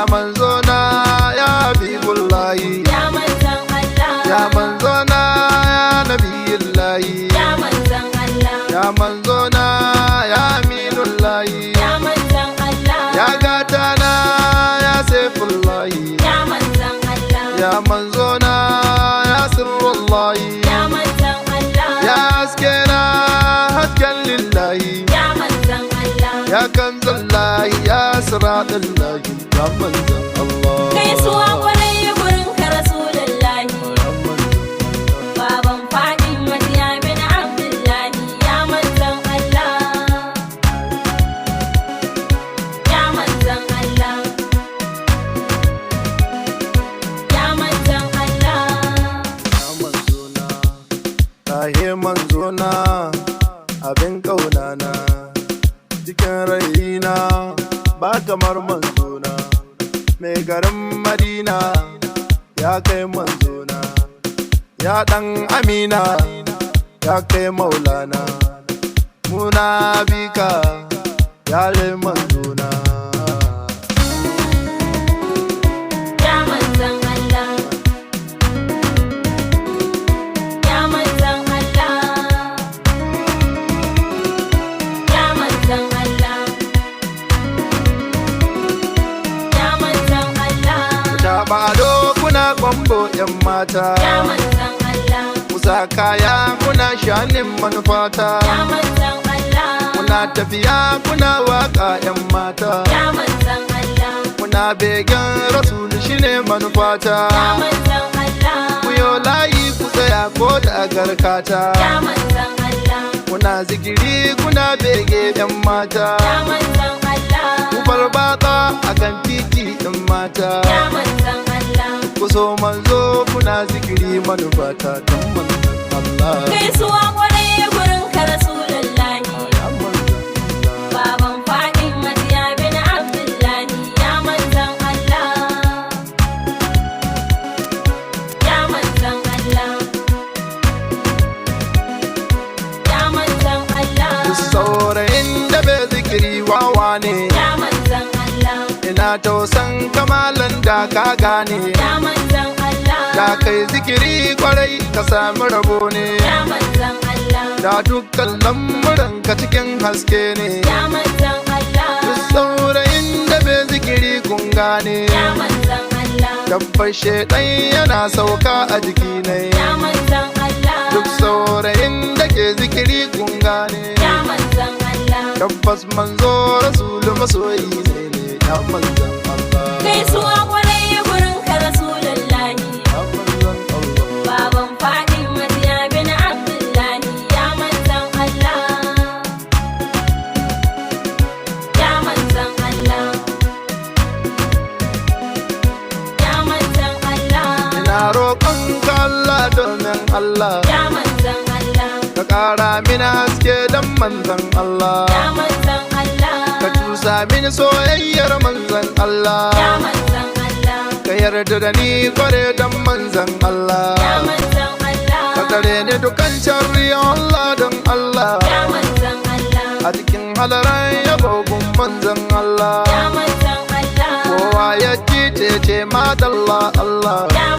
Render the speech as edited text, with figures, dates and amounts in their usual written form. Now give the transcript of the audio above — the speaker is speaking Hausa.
Manzona ya Habibullahi. Ya manzan Allah. Ya manzona ya Nabiyullahi. Ya manzan Allah. Ya manzona ya Aminullahi. Ya manzan Allah. Ya gatana ya Saifullahi. Ya manzan Allah. Ya manzona ya Sirrullahi. Ya manzan Allah. Ya haskena, hasken lillahi. Ya manzan Allah. Ya kanzallahi, ya siratullahi, ya manzan Allah. Gaisuwa kwarai gurin ka Rasulullahi. Ya manzan Allah. Baban Fatima ya bin Abdullahi, ya manzan Allah. Ya manzan Allah. Ya manzan Allah. Ya manzona, tahe manzona, abin ƙaunana, cikin raina ba kamar manzona, mai garin Madina, ya kai manzona, ya ɗan Amina, ya kai Maulana, muna bika, ya lai manzona. Ya manzan Allah. Ya manzan Allah. Ya manzan Allah. Ya manzan Allah. Taɓa ado kuna kwambo, 'yan mata. Ya manzan Allah. Kusa kaya kuna shanin manufata. Ya manzan Allah. Kuna tafiya kuna waka, 'yan mata. Ya manzan Allah. Kuna begen Rasulu, shine manufata. Ya manzan Allah. Ku yo layi ku tsaya ko da garkata. Ya manzan Allah. Kuna zikiri kuna bege, 'yan mata. Ya manzan Allah. Ku farbatsa a kan titi, 'yan mata. Ya manzan Allah. Ku so manzo kuna zikiri, manufata don manzan Allah. Gaisuwa kwarai gurin ka Rasulullahi. Ya manzan Allah. Baban Fatima ya bin Abdullahi, ya manzan Allah. Ya manzan Allah. Ya manzan Allah. Saurayin da bai zikiri wawa ne. Ya manzan Allah. Ina tausan kamalan da ka gane. Ya manzan Allah. Da kai zikiri kwarai ka sami rabo ne. Ya manzan Allah. Da dukkan lamuran ka cikin haske ne. Ya manzan Allah. Duk saurayin da bai zikiri, kun gane, Ya manzan Allah. tabbas shaidan yana sauka a jiki ne. Ya manzan Allah. Duk saurayin da ke zikiri, kun gane, Ya manzan Allah. tabbas manzo Rasulu masoyi ne, ya manzan Allah. Gaisuwa kwarai gurin ka Rasulullahi. Ya manzan Allah. Baban Fatima ya bin Abdullahi, ya manzan Allah. Ya manzan Allah. Ya manzan Allah. Ina roƙon ka Allah, domin Allah, Ya manzan Allah. ka ƙara mini haske don manzan Allah. Ya manzan Allah. Ka cusa mini soyayyar manzan Allah. Ya manzan Allah. Ka yarda da ni kware don manzan Allah. Ya manzan Allah. Ka tare ni dukan sharri Allah, don Allah. Ya manzan Allah. A cikin halaran yabo gun manzan Allah. Ya manzan Allah. Kowa ya ci ce madalla Allah. Ya